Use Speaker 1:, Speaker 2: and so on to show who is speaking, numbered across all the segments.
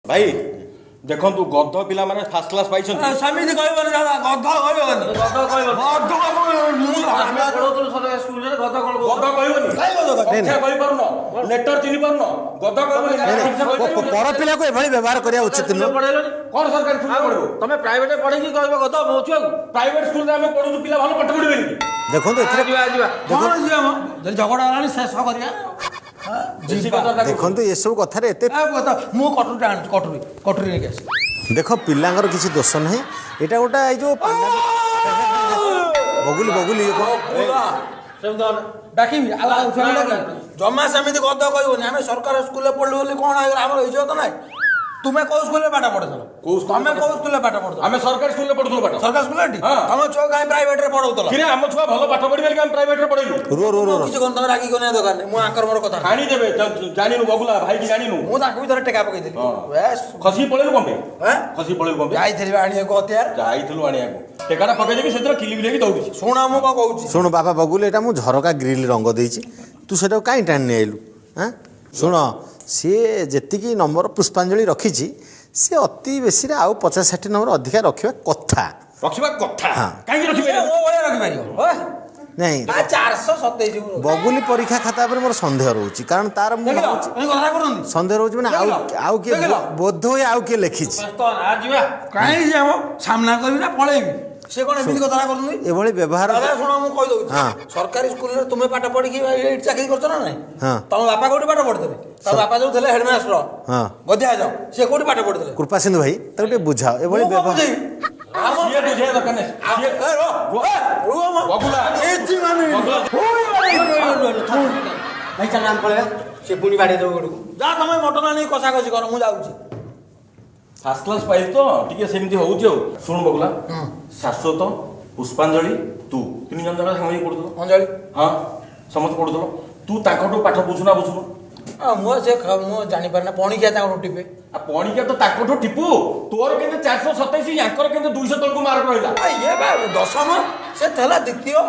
Speaker 1: ଭାଇ ଦେଖନ୍ତୁ, ଗଧ ପିଲାମାନେ ଫାର୍ଷ୍ଟ କ୍ଲାସ୍ ପାଇଛନ୍ତି।
Speaker 2: ସେମିତି କହିବନି ଦାଦା, ଗଧ କହିବନି।
Speaker 3: ଗଧ କହିବନି।
Speaker 2: ଗଧ ମୁଁ
Speaker 3: ଆମେ ପଢଉଥିଲୁ ସରକାରୀ ସ୍କୁଲରେ, ଗଧ କଣ କହୁଛ?
Speaker 1: ଗଧ କହିବନି।
Speaker 2: କାଇଁ ଗଧ କହିବ?
Speaker 1: ସଂଖ୍ୟା କହିପାରୁନ, ଲେଟର ଚିହ୍ନି ପାରୁନ, ଗଧ କହିବନି। ଠିକ୍ ସେ କହିପାରିବନି।
Speaker 4: ପର ପିଲାକୁ ଏଭଳି ବ୍ୟବହାର କରିବା ଉଚିତ ନୁହଁ।
Speaker 3: ପଢେଇଲନି।
Speaker 1: କଣ ସରକାରୀ ସ୍କୁଲରେ ପଢିବ?
Speaker 3: ତମେ ପ୍ରାଇଭେଟ ପଢେଇକି କହିବ ଗଧ ମୋ ଛୁଆକୁ?
Speaker 1: ପ୍ରାଇଭେଟ ସ୍କୁଲରେ ଆମେ ପଢୁଛୁ, ପିଲା ଭଲ ପାଠ ପଢିବେନି କି?
Speaker 4: ଦେଖନ୍ତୁ, ଏଥିରେ
Speaker 3: ଯିବା ଯିବା।
Speaker 2: କଣ ଯିବା ମ? ଯଦି ଝଗଡ଼ା ହେଲାଣି ଶେଷ କରିବା।
Speaker 1: ବେଶୀ କଥା ତାକୁ-
Speaker 4: ଦେଖନ୍ତୁ, ଏସବୁ କଥାରେ ଏତେ
Speaker 2: ମୁଁ କଟୁରୀଟା ଆଣୁଛି, କଟୁରୀ, କଟୁରୀ ନେଇକି ଆସିବି।
Speaker 4: ଦେଖ, ପିଲାଙ୍କର କିଛି ଦୋଷ ନାହିଁ। ଏଇଟା ଗୋଟେ ଏଇ ଯୋଉ ବଗୁଲି, ବଗୁଲି, ଇଏ କଣ?
Speaker 3: ସେମିତି ହବନି।
Speaker 2: ଡାକିବି ଆଉ ଆଉ ସ୍ୱାମୀ ଡାକିବି। ଜମା ସେମିତି ଗଧ କହିବନି। ଆମେ ସରକାର ସ୍କୁଲରେ ପଢିଲୁ ବୋଲି କଣ ହେଇଗଲା? ଆମର ଇଜ୍ଜତ ନାହିଁ? ତୁମେ କୋଉ ସ୍କୁଲରେ ପାଠ ପଢୁଥିଲ?
Speaker 1: କୋଉ ସ୍କୁଲରେ?
Speaker 2: ତମେ କୋଉ ସ୍କୁଲରେ ପାଠ ପଢୁଥିଲ?
Speaker 1: ଆମେ ସରକାରୀ ସ୍କୁଲରେ ପଢୁଥିଲୁ ପାଠ।
Speaker 2: ସରକାରୀ ସ୍କୁଲରେ ଏଠି?
Speaker 1: ହଁ।
Speaker 2: ତମ ଛୁଆ କାହିଁ ପ୍ରାଇଭେଟରେ ପଢଉଥିଲ?
Speaker 1: କିରେ, ଆମ ଛୁଆ ଭଲ ପାଠ ପଢିବେ କି ଆମେ ପ୍ରାଇଭେଟରେ ପଢେଇଲୁ?
Speaker 4: ରୁହ ରୁହ ରୁହ।
Speaker 2: କିଛି କଣ ତମେ ରାଗି କରିବା ଦରକାର ନାହିଁ। ମୁଁ ଆଙ୍କର ମୋର କଥା।
Speaker 1: ହାଣିଦେବେ। ଜାଣିନୁ ବଗୁଲା ଭାଇକି ଜାଣିନୁ।
Speaker 2: ମୁଁ ତାଙ୍କୁ ବି ଥରେ ଟେକା ପକେଇଥିଲି।
Speaker 1: ହଁ।
Speaker 2: ବେଶ।
Speaker 1: ଖସିକି ପଳେଇଲୁ କଣ ପାଇଁ?
Speaker 2: ହେଁ?
Speaker 1: ଖସିକି ପଳେଇଲୁ କଣ ପାଇଁ?
Speaker 2: ଯାଇଥିଲି ବା ଆଣିବାକୁ ହତିଆର।
Speaker 1: ଯାଇଥିଲୁ ଆଣିବାକୁ, ଟେକାଟା ପକେଇଦେବି ସେଥିରେ, କିଲି ବିଲେଇକି ଦୌଡୁଛି।
Speaker 2: ଶୁଣ, ମୁଁ କଣ କହୁଛି।
Speaker 4: ଶୁଣୁ ବାବା ବଗୁଲି, ଏଇଟା ମୁଁ ଝରକା ଗ୍ରିଲ୍ ରଙ୍ଗ ଦେଇଛି, ତୁ ସେଟାକୁ କାହିଁ ଟାଣି ନେଇ ଆଇଲୁ? ହାଁ, ଶୁଣ, ସିଏ ଯେତିକି ନମ୍ବର ପୁଷ୍ପାଞ୍ଜଳି ରଖିଛି, ସିଏ ଅତି ବେଶୀରେ ଆଉ 50-60 ନମ୍ବର ଅଧିକା ରଖିବା କଥା।
Speaker 1: ରଖିବା କଥା।
Speaker 4: ହଁ।
Speaker 1: କାହିଁକି ରଖିବେ?
Speaker 2: ସେ ମୋ ଭଳିଆ ରଖିପାରିବ?
Speaker 4: ନାଇଁ।
Speaker 2: 427 ମୁଁ ରଖିବି।
Speaker 4: ବଗୁଲି ପରୀକ୍ଷା ଖାତା ଉପରେ ମୋର ସନ୍ଦେହ ରହୁଛି, କାରଣ ତାର ମୁଁ
Speaker 2: ଦେଖିଲ?
Speaker 4: ଭାବୁଛି
Speaker 2: ଏମିତି କଥା କରୁଛନ୍ତି।
Speaker 4: ସନ୍ଦେହ ରହୁଛି ମାନେ ଆଉ
Speaker 2: ଦେଖିଲ?
Speaker 4: ଆଉ କିଏ
Speaker 2: ଦେଖିଲ?
Speaker 4: ବୋଧ ହୁଏ ଆଉ କିଏ ଲେଖିଛି।
Speaker 3: ବ୍ୟସ୍ତ ନା, ଯିବା।
Speaker 2: କାହିଁକି ଯିବା ମ? ସାମ୍ନା କରିବି ନା ପଳେଇବି? ସେ କଣ ଏମିତି କଥା କରୁଛନ୍ତି?
Speaker 4: ଏଭଳି ବ୍ୟବହାର
Speaker 2: ଦାଦା ଶୁଣ, ମୁଁ କହିଦଉଛି।
Speaker 4: ହଁ।
Speaker 2: ସରକାରୀ ସ୍କୁଲରେ ତୁମେ ପାଠ ପଢିକି ଏଇଠି ଚାକିରି କରୁଛ ନା ନାଇଁ?
Speaker 4: ହଁ।
Speaker 2: ତମ ବାପା କୋଉଠି ପାଠ ପଢିଥିଲେ? ତମ ବାପା ଯୋଉ ଥିଲେ ହେଡମାଷ୍ଟର
Speaker 4: ହଁ।
Speaker 2: ଗଦିଆ ଯାଅ, ସେ କୋଉଠି ପାଠ ପଢିଥିଲେ?
Speaker 4: କୃପାସିନ୍ଧୁ ଭାଇ, ତାକୁ ଟିକେ ବୁଝାଅ, ଏଭଳି
Speaker 2: ମୁଁ କଣ
Speaker 4: ବ୍ୟବହାର
Speaker 2: ବୁଝେଇବି?
Speaker 1: ସିଏ ବୁଝେଇବା ଦରକାର ନାହିଁ। ସିଏ
Speaker 2: ଏ, ରୁହ, ଏ, ରୁହ ମ।
Speaker 1: ବଗୁଲା।
Speaker 2: କିଛି ମାନିବିନି।
Speaker 1: ବଗୁଲା।
Speaker 2: ପୁଣି ବାଡେଇବି।
Speaker 5: ଭାଇ, ଚାଲ ଆମେ ପଳେଇବା, ସେ ପୁଣି ବାଡେଇ ଦେବ ଗୋଡକୁ।
Speaker 2: ଯା, ତମେ ମଟନ ଆଣିକି କଷା କଷି କର, ମୁଁ ଯାଉଛି।
Speaker 1: ଫାର୍ଷ୍ଟ କ୍ଲାସ୍ ପାଇଛି ତ ଟିକେ ସେମିତି ହଉଛି। ଆଉ ଶୁଣୁ ବଗୁଲା, ଶାଶ୍ୱତ, ପୁଷ୍ପାଞ୍ଜଳି, ତୁ ତିନି ଜଣ ଯାକ ସାଙ୍ଗ ହେଇକି ପଢୁଥିଲ।
Speaker 2: ଅଞ୍ଜଳି।
Speaker 1: ହଁ, ସମସ୍ତେ ପଢୁଥିଲ। ତୁ ତାଙ୍କଠୁ ପାଠ ବୁଝୁ ନା ବୁଝୁନୁ?
Speaker 2: ମୁଁ ସେ ମୁଁ ଜାଣିପାରେନା, ପଣିକିଆ ତାଙ୍କଠୁ ଟିପେ।
Speaker 1: ଆଉ ପଣିକିଆ ତ ତାଙ୍କଠୁ ଟିପୁ, ତୋର କେମିତି 427, ୟାଙ୍କର କେମିତି 200 ତଳକୁ ମାର୍କ ରହିଲା?
Speaker 2: ଆ, ଇଏ ବା ଦଶମ, ସେ ଥିଲା ଦ୍ୱିତୀୟ।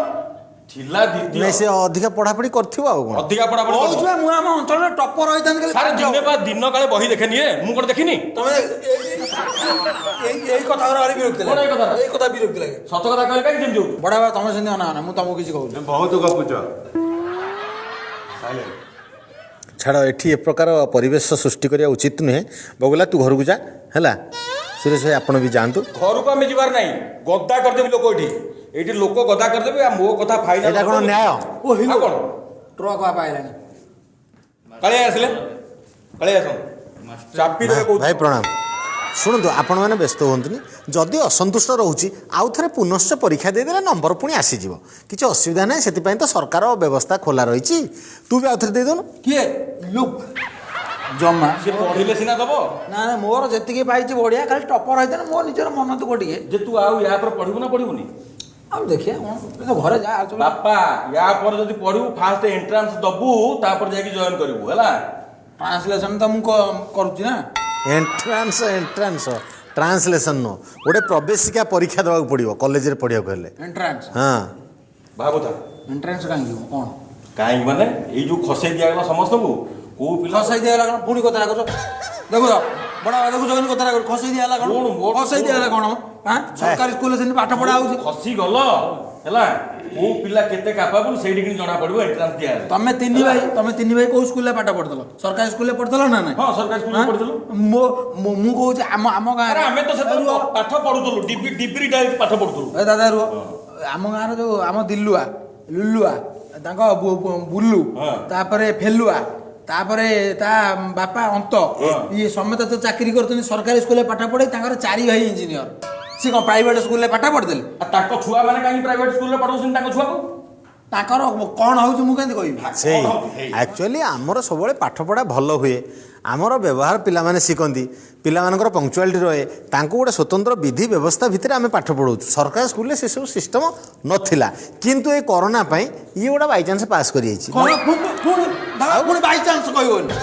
Speaker 1: ଥିଲା ଦ୍ୱିତୀୟ।
Speaker 4: ନାଇଁ, ସେ ଅଧିକା ପଢାପଢି କରିଥିବ, ଆଉ କଣ?
Speaker 1: ଅଧିକା ପଢାପଢି
Speaker 2: କହୁଛୁ
Speaker 1: କରିଥିବ।
Speaker 2: ବା, ମୁଁ ଆମ ଅଞ୍ଚଳରେ ଟପର ହେଇଥାନ୍ତି ଖାଲି।
Speaker 1: ସାର୍, ଦିନେ ବା ଦିନ କାଳେ ବହି ଦେଖେନି ଏ, ମୁଁ କଣ ଦେଖିନି?
Speaker 2: ତମେ ଏଇ କଥା ଗୁରା ଭାରି ବିରକ୍ତି
Speaker 1: କଣ ଏଇ
Speaker 2: ଲାଗେ।
Speaker 1: କଥାଟା?
Speaker 2: ଏଇ କଥା ବିରକ୍ତି ଲାଗେ।
Speaker 1: ସତ କଥା କହିଲେ କାହିଁକି ସେମିତି ହଉଛୁ?
Speaker 2: ବଡ ବାବା, ତମେ ସେମିତି ଅନା ଅନା, ମୁଁ ତମକୁ କିଛି କହୁନି।
Speaker 6: ବହୁତ ଗପୁଛ।
Speaker 4: ଛାଡ଼, ଏଠି ଏ ପ୍ରକାର ପରିବେଶ ସୃଷ୍ଟି କରିବା ଉଚିତ ନୁହେଁ। ବଗୁଲା, ତୁ ଘରକୁ ଯା, ହେଲା? ସୁରେଶ ଭାଇ, ଆପଣ ବି ଯାଆନ୍ତୁ।
Speaker 1: ଘରକୁ ଆମେ ଯିବାର ନାହିଁ। ଗଦା କରିଦେବି ଲୋକ ଏଠି, ଏଇଠି ଲୋକ ଗଦା କରିଦେବେ। ଆଉ ମୋ କଥା ଫାଇନାଲ।
Speaker 4: ଏଇଟା କଣ ନ୍ୟାୟ?
Speaker 2: ଓ ହିଲୋ।
Speaker 1: ଆଉ କଣ?
Speaker 2: ଟ୍ରକ୍ ବାପା ଆଇଲାଣି।
Speaker 1: କାଳିଆ ଆସିଲେ, କାଳିଆ ଆସନ୍ତୁ, ଚାପି ଦେବେ କହୁଛି।
Speaker 4: ଭାଇ ପ୍ରଣାମ। ଶୁଣନ୍ତୁ, ଆପଣମାନେ ବ୍ୟସ୍ତ ହୁଅନ୍ତୁନି। ଯଦି ଅସନ୍ତୁଷ୍ଟ ରହୁଛି, ଆଉ ଥରେ ପୁନଶ୍ଚ ପରୀକ୍ଷା ଦେଇଦେଲେ ନମ୍ବର ପୁଣି ଆସିଯିବ, କିଛି ଅସୁବିଧା ନାହିଁ। ସେଥିପାଇଁ ତ ସରକାର ବ୍ୟବସ୍ଥା ଖୋଲା ରହିଛି। ତୁ ବି ଆଉ ଥରେ ଦେଇଦେଉନୁ।
Speaker 2: କିଏ ଲୁକ୍ ଜମା।
Speaker 1: ସେ ପଢିଲେ ସିନା ଦବ।
Speaker 2: ନା ନା, ମୋର ଯେତିକି ପାଇଛି ବଢିଆ, ଖାଲି ଟପର ହେଇଥାନ୍ତେ, ମୋ ନିଜର ମନ ଦୁଃଖ ଟିକେ।
Speaker 1: ଯେ ତୁ ଆଉ ୟା ପରେ ପଢିବୁ ନା ପଢିବୁନି?
Speaker 2: ଆଉ ଦେଖିବା କଣ, ଏ ତ ଘରେ ଯା ଆଉ
Speaker 1: ବାପା, ୟା ପରେ ଯଦି ପଢିବୁ, ଫାଷ୍ଟ ଏଣ୍ଟ୍ରାନ୍ସ ଦବୁ, ତାପରେ ଯାଇକି ଜଏନ୍ କରିବୁ, ହେଲା?
Speaker 2: ଟ୍ରାନ୍ସଲେସନ ତ ମୁଁ କରୁଛି ନା।
Speaker 4: ଏଣ୍ଟ୍ରାନ୍ସ, ଏଣ୍ଟ୍ରାନ୍ସ, ଟ୍ରାନ୍ସଲେସନ୍ ନୁହଁ। ଗୋଟେ ପ୍ରବେଶିକା ପରୀକ୍ଷା ଦେବାକୁ ପଡ଼ିବ କଲେଜରେ ପଢ଼ିବାକୁ ହେଲେ।
Speaker 2: ଏଣ୍ଟ୍ରାନ୍ସ।
Speaker 4: ହଁ।
Speaker 1: ଭାବୁଥା।
Speaker 2: ଏଣ୍ଟ୍ରାନ୍ସ କାହିଁକି ହବ, କଣ?
Speaker 1: କାହିଁକି ମାନେ, ଏଇ ଯୋଉ ଖସେଇ ଦିଆଗଲା ସମସ୍ତଙ୍କୁ, କୋଉ ପିଲା
Speaker 2: ଖସେଇ ଦିଆଗଲା କଣ? ପୁଣି କଥାଟା କରୁଛ। ଦେଖୁଛ ବଡ ବାବା, ଦେଖୁଛ କେମିତି କଥାଟା କରୁଛ? ଖସେଇ ଦିଆଗଲା କଣ?
Speaker 1: ଶୁଣୁ,
Speaker 2: ଖସେଇ ଦିଆଗଲା କଣ? ଆଁ, ସରକାରୀ ସ୍କୁଲରେ ସେମିତି ପାଠ ପଢା ହଉଛି।
Speaker 1: ଖସି ଗଲ, ହେଲା? କୋଉ ପିଲା କେତେ କାପାବୁଲ, ସେଇଠି କିଣି ଜଣା ପଡିବ ଏଣ୍ଟ୍ରାନ୍ସ ଦିଆହେଲେ।
Speaker 2: ତମେ ତିନି ଭାଇ କୋଉ ସ୍କୁଲରେ ପାଠ ପଢୁଥିଲ? ସରକାରୀ ସ୍କୁଲରେ ପଢୁଥିଲ ନା ନାଇଁ?
Speaker 1: ହଁ, ସରକାରୀ ସ୍କୁଲରେ
Speaker 2: ଆଁ?
Speaker 1: ପଢୁଥିଲୁ।
Speaker 2: ମୁଁ କହୁଛି ଆମ
Speaker 1: ଆରେ
Speaker 2: ଗାଁରେ
Speaker 1: ଆମେ ତ ସେତେବେଳେ ପାଠ ପଢୁଥିଲୁ, ଡିବି ଡିଗ୍ରୀ ଡାଇରେକ୍ଟ ପାଠ ପଢୁଥିଲୁ।
Speaker 2: ଏ ଦାଦା ରୁହ। ଆମ ଗାଁର ଯୋଉ ଆମ ଦିଲୁଆ, ଲୁଲୁଆ, ତାଙ୍କ ବୁଲୁ, ତାପରେ ଫେଲୁଆ, ତାପରେ ତା ବାପା ଅନ୍ତ, ଇଏ ସମସ୍ତେ ତ ଚାକିରି କରୁଛନ୍ତି। ସରକାରୀ ସ୍କୁଲରେ ପାଠ ପଢେଇ ତାଙ୍କର ଚାରି ଭାଇ ଇଞ୍ଜିନିୟର। ସିଏ କଣ ପ୍ରାଇଭେଟ ସ୍କୁଲରେ ପାଠ ପଢିଦେଲେ?
Speaker 1: ଆଉ ତାଙ୍କ ଛୁଆ ମାନେ କାହିଁକି ପ୍ରାଇଭେଟ ସ୍କୁଲରେ ପଢଉଛନ୍ତି ତାଙ୍କ ଛୁଆକୁ?
Speaker 2: ତାଙ୍କର କଣ ହଉଛି ମୁଁ କେମିତି କହିବି?
Speaker 4: ସେଇ
Speaker 1: କଣ ହଉଛି?
Speaker 4: ଆକ୍ଚୁଆଲି ଆମର ସବୁବେଳେ ପାଠପଢ଼ା ଭଲ ହୁଏ, ଆମର ବ୍ୟବହାର ପିଲାମାନେ ଶିଖନ୍ତି, ପିଲାମାନଙ୍କର ପଙ୍କ୍ଚୁଆଲିଟି ରହେ। ତାଙ୍କୁ ଗୋଟେ ସ୍ୱତନ୍ତ୍ର ବିଧି ବ୍ୟବସ୍ଥା ଭିତରେ ଆମେ ପାଠ ପଢ଼ାଉଛୁ। ସରକାରୀ ସ୍କୁଲରେ ସେସବୁ ସିଷ୍ଟମ ନଥିଲା, କିନ୍ତୁ ଏ କରୋନା ପାଇଁ ଇଏ ଗୋଟେ ବାଇଚାନ୍ସ ପାସ୍ କରିଯାଇଛି।
Speaker 2: କଣ? ପୁଣି ପୁଣି ଦାଦା, ପୁଣି ବାଇଚାନ୍ସ କହିବନି।